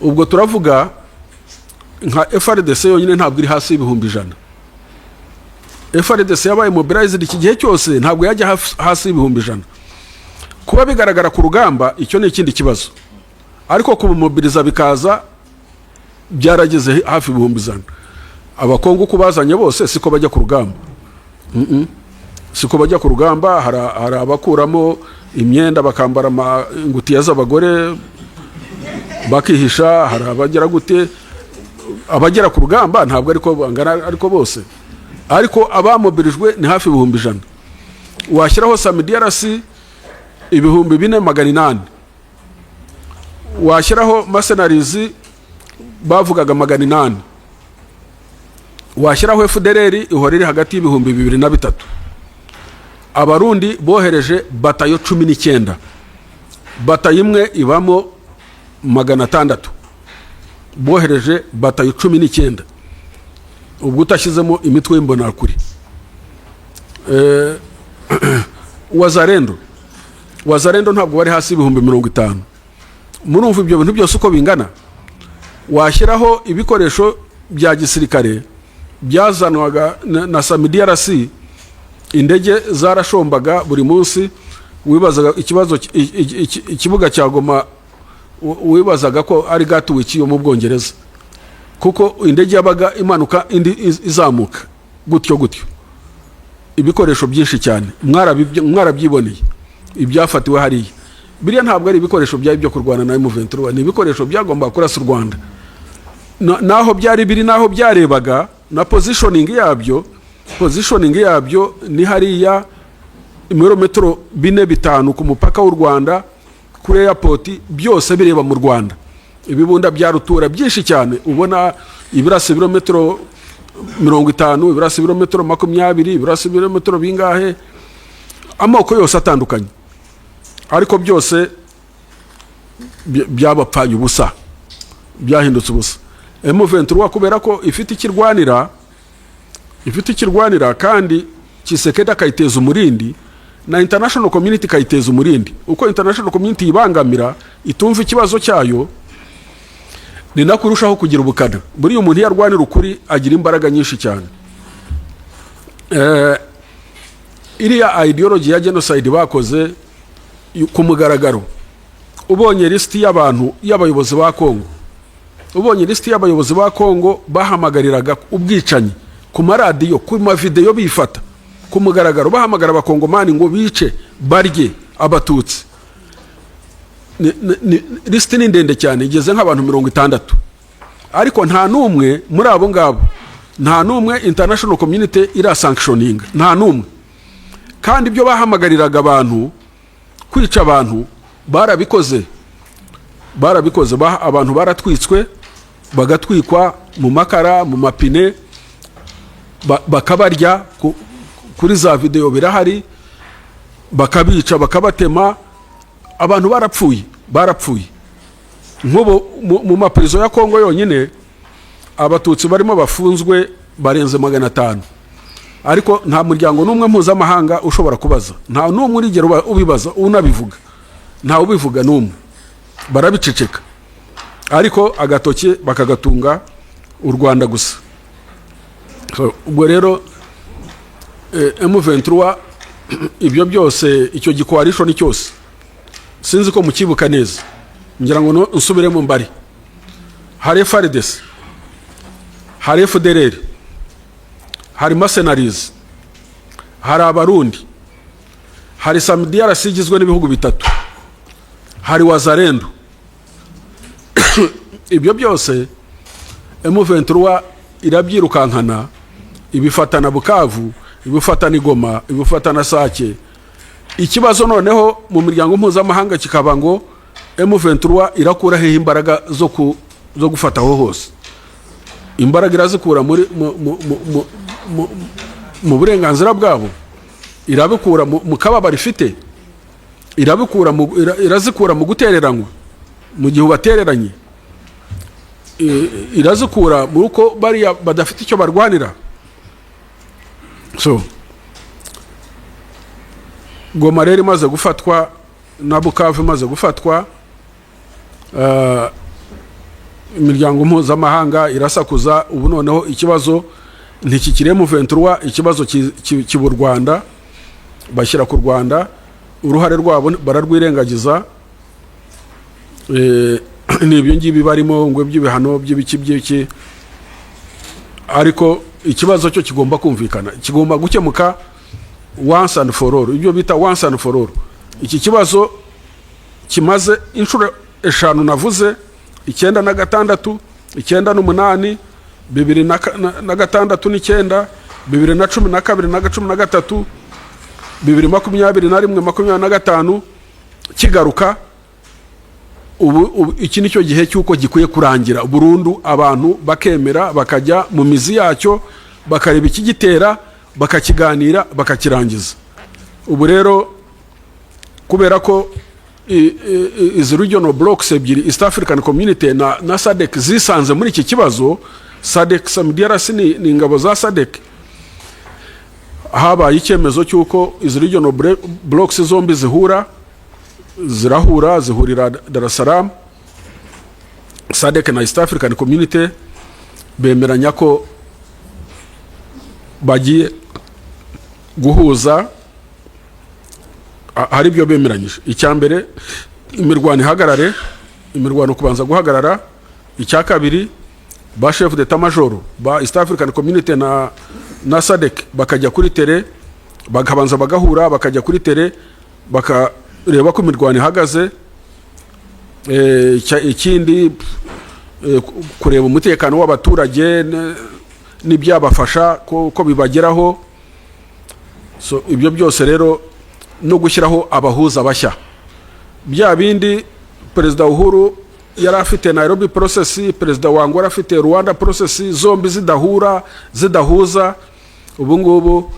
Ubwo turavuga nka FARDC yonyine ntabwo iri hasi y'ibihumbi 100. FARDC yabaye mobilized iki gihe cyose ntabwo yajya hasi y'ibihumbi 100. Kuba bigaragara ku rugamba, icyo ni ikindi kibazo, ariko kubumobiliza bikaza byarageze hafi 100,000. Abakongo uko bazanye bose siko bajya ku rugamba. Siko bajya ku rugamba. Hari abakuramo imyenda bakambara ingutiya z'abagore bakihisha, hari abagera gute. Abagera ku rugamba ntabwo ariko bangana, ariko bose, ariko abamobilijwe ni hafi 100,000. Washyiraho SAMIDRC 4,800, washyiraho mercenaries bavugaga 800, washyiraho FDLR ihora iri hagati y'ibihumbi 2 na 3. Abarundi bohereje batayo 19. Batayo imwe ibamo 600, bohereje batayo 19, ubwo utashyizemo imitwe y'imbonerakure. Wazalendo ntabwo bari hasi y'50,000. Murumva ibyo bintu byose uko bingana. Washyiraho ibikoresho bya gisirikare byazanwaga na SAMIDRC, indege zarashombaga buri munsi. Wibazaga ikibazo ikibuga cya Goma, wibazaga ko ari Gatwick yo mu Bwongereza, kuko indege yabaga imanuka, indi izamuka gutyo gutyo. Ibikoresho byinshi cyane, mwarabyiboneye ibyafatiwe hariya. Biriya ntabwo ari ibikoresho byari byo kurwana na M23, ni ibikoresho byagombaga kurasa u Rwanda. Naho byari biri, naho byarebaga na positioning yabyo ni hariya ibirometero 4, 5 ku mupaka w'u Rwanda, kuri airport, byose bireba mu Rwanda. Ibibunda bya rutura byinshi cyane, ubona ibirasa ibirometero 50, ibirasa ibirometero 20, ibirasa ibirometero bingahe, amoko yose atandukanye, ariko byose byabapfanye ubusa, byahindutse ubusa. M23 kubera ko ifite ikirwanira, kandi Tshisekedi akayiteza umurindi na international community ikayiteza umurindi, uko international community yibangamira, itumva ikibazo cyayo, ni nako irushaho kugira ubukana. Buriya umuntu iyo arwanira ukuri agira imbaraga nyinshi cyane. Iriya ideology ya genocide bakoze ku mugaragaro, ubonye lisiti y'abantu, y'abayobozi ba Kongo, ubonye lisiti y'abayobozi ba Kongo bahamagariraga ubwicanyi ku maradiyo, ku mavideyo, bifata ku mugaragaro bahamagara Abakongomani ngo bice, barye Abatutsi. Lisiti ni ndende cyane, igeze nk'abantu 60, ariko nta n'umwe muri abo ngabo, nta n'umwe international community irasanctioninga, nta n'umwe. Kandi ibyo bahamagariraga abantu kwica abantu barabikoze, barabikoze. Abantu baratwitswe, bagatwikwa mu makara, mu mapine, bakabarya kuri za videwo birahari, bakabica, bakabatema. Abantu barapfuye, barapfuye. Nk'ubu mu mapurizo ya Kongo yonyine, Abatutsi barimo bafunzwe barenze 500, ariko nta muryango n'umwe mpuzamahanga ushobora kubaza, nta n'umwe urigera ubibaza, unabivuga, ntawe ubivuga n'umwe, barabiceceka, ariko agatoki bakagatunga u Rwanda gusa. So, ubwo rero M23, ibyo byose, icyo gicoalition cyose, sinzi ko mukibuka neza, ngira ngo nsubiremo mbari: hari FARDC, hari FDLR, hari mercenaries, hari Abarundi, hari SAMIDRC igizwe n'ibihugu bitatu, hari Wazalendo. Ibyo byose M23 irabyirukankana, ibifatana Bukavu, ibifatana Igoma, ibifatana Sake. Ikibazo noneho mu miryango mpuzamahanga kikaba ngo M23 irakura hehe imbaraga zo gufata aho hose? Imbaraga irazikura muri mu burenganzira bwabo, irabikura mu kababaro ifite, irabikura irazikura mu gutereranywa mu gihe ubatereranye, irazikura muri uko bariya badafite icyo barwanira. So Goma rero imaze gufatwa na Bukavu imaze gufatwa, imiryango mpuzamahanga irasakuza. Ubu noneho ikibazo ntikikiri M23, ikibazo kiba u Rwanda, bashyira ku Rwanda, uruhare rwabo bararwirengagiza. Ni ibyo ngibi barimo ngo by'ibihano, by'ibiki by'iki, ariko ikibazo cyo kigomba kumvikana, kigomba gukemuka once and for all, ibyo bita once and for all. Iki kibazo kimaze inshuro eshanu navuze: 96, 98, 2006 n'icyenda, 2012 na 13, 2021, 25, kigaruka. Ubu iki ni cyo gihe cy'uko gikwiye kurangira burundu, abantu bakemera bakajya mu mizi yacyo, bakareba ikigitera, bakakiganira, bakakirangiza. Ubu rero kubera ko izi regional blocks ebyiri, East African Community na SADC, zisanze muri iki kibazo. SADC, SAMIDRC ni ingabo za SADC. Habaye icyemezo cy'uko izi regional blocks zombi zihura, zirahura, zihurira Dar es Salaam. SADC na East African Community bemeranya ko bagiye guhuza. Hari ibyo bemeranyije. Icya mbere, imirwano ihagarare, imirwano kubanza guhagarara. Icya kabiri, ba chef d'état major ba East African Community na SADC bakajya kuri terrain, bakabanza bagahura, bakajya kuri terrain, bakareba ko imirwano ihagaze. Ikindi, kureba umutekano w'abaturage n'ibyabafasha ko bibageraho. So ibyo byose rero, no gushyiraho abahuza bashya, bya bindi Perezida Uhuru yari afite Nairobi Process, Perezida wa Angola afite Luanda Process, zombi zidahura, zidahuza. Ubu ngubu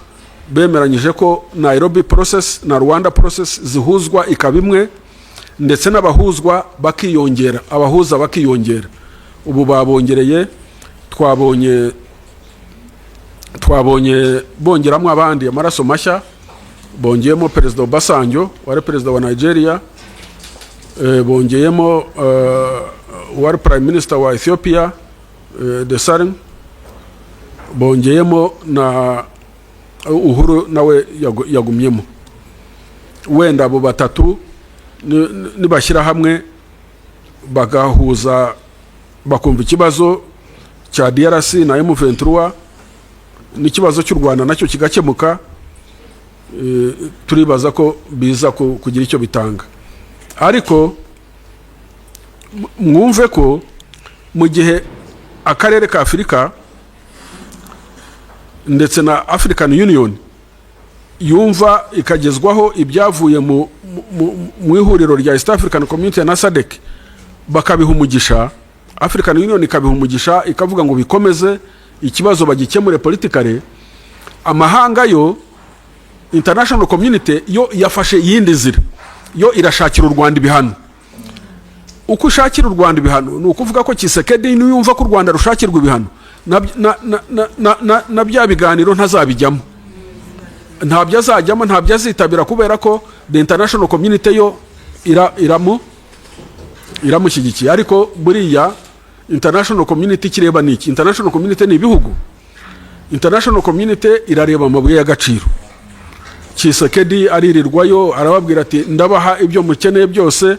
bemeranyije ko Nairobi Process na Luanda Process zihuzwa ikaba imwe, ndetse n'abahuzwa bakiyongera, abahuza bakiyongera. Ubu babongereye, twabonye bongeramo abandi amaraso mashya. Bongeyemo Perezida Obasanjo wari perezida wa Nigeria, bongeyemo wari prime minister wa Ethiopia, Desalegn, bongeyemo na Uhuru nawe yagumyemo. Wenda abo batatu nibashyira hamwe bagahuza, bakumva ikibazo cya DRC na M23 n'ikibazo cy'u Rwanda nacyo kigakemuka, turibaza ko biza kugira icyo bitanga. Ariko mwumve ko mu gihe akarere ka Afurika ndetse na African Union yumva ikagezwaho ibyavuye mu ihuriro rya East African Community na SADC, bakabiha umugisha, African Union ikabiha umugisha, ikavuga ngo bikomeze, ikibazo bagikemure politically, amahanga yo, international community yo yafashe iyindi nzira. Yo irashakira u Rwanda ibihano. Uko ushakira u Rwanda ibihano ni ukuvuga ko Tshisekedi niyumva ko u Rwanda rushakirwa ibihano, na bya biganiro ntazabijyamo, ntabyo azajyamo, ntabyo azitabira, kubera ko the international community yo iramushyigikiye. Ariko buriya international community ikireba ni iki? International community ni ibihugu. International community irareba amabuye y'agaciro. Tshisekedi aririrwayo arababwira ati: "Ndabaha ibyo mukeneye byose,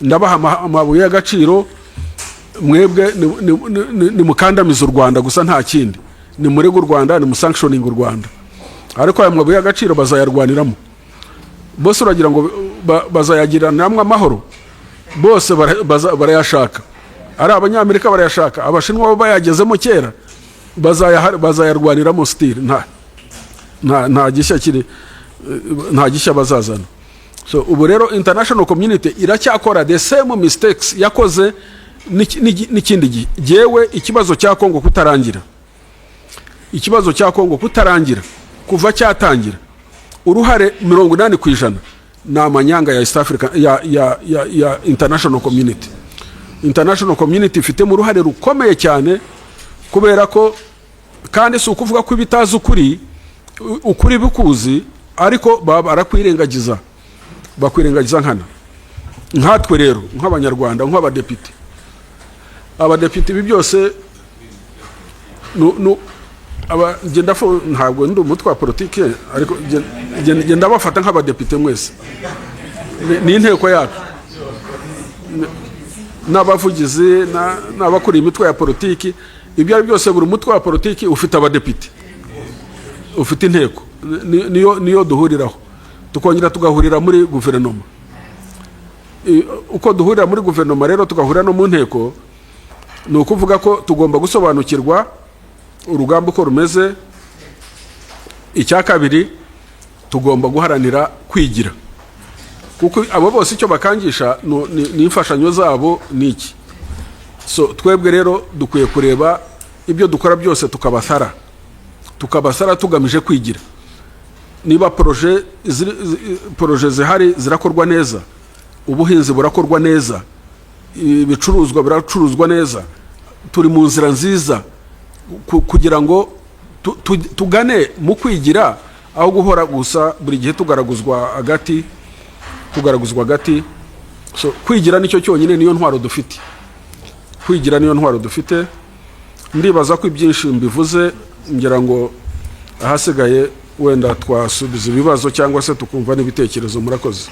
ndabaha amabuye y'agaciro, mwebwe nimukandamiza u Rwanda gusa, nta kindi, nimurege u Rwanda, nimusanctioning u Rwanda." Ariko aya mabuye y'agaciro bazayarwaniramo bose. Uragira ngo bazayagiranamo amahoro? Bose barayashaka. Ari Abanyamerika barayashaka, Abashinwa bo bayagezemo kera, bazayarwaniramo still. Nta gishya kiri, nta gishya bazazana. So ubu rero international community iracyakora the same mistakes yakoze n'ikindi gihe. Jyewe ikibazo cya Kongo kutarangira, ikibazo cya Kongo kutarangira kuva cyatangira, uruhare 80% ni amanyanga ya East Africa, ya international community. International community ifitemo uruhare rukomeye cyane, kubera ko, kandi si ukuvuga ko ibitazi ukuri, ukuri bikuzi, ariko baba barakwirengagiza, bakwirengagiza nkana. Nkatwe rero nk'Abanyarwanda, nk'abadepite, abadepite, ibi byose aba ntabwo ndi umutwe wa politike, ariko ngenda bafata nk'abadepite mwese. Ni inteko yacu n'abavugizi n'abakuriye imitwe ya politiki. Ibyo ari byose, buri mutwe wa politiki ufite abadepite, ufite inteko. Niyo duhuriraho, tukongera tugahurira muri guverinoma. Uko duhurira muri guverinoma rero, tugahurira no mu nteko, ni ukuvuga ko tugomba gusobanukirwa urugamba uko rumeze. Icya kabiri, tugomba guharanira kwigira, kuko abo bose icyo bakangisha ni imfashanyo zabo, ni iki. So twebwe rero dukwiye kureba ibyo dukora byose, tukabasara tugamije kwigira. Niba projet zihari zirakorwa neza, Ubuhinzi burakorwa neza, ibicuruzwa biracuruzwa neza, turi mu nzira nziza kugira ngo tugane mu kwigira, aho guhora gusa buri gihe tugaraguzwa agati, tugaraguzwa agati. So, kwigira nicyo cyonyine, niyo ntwaro dufite. Kwigira niyo ntwaro dufite. Ndibaza ko ibyinshi mbivuze, ngira ngo ahasigaye wenda twasubiza ibibazo cyangwa se tukumva n'ibitekerezo. Murakoze.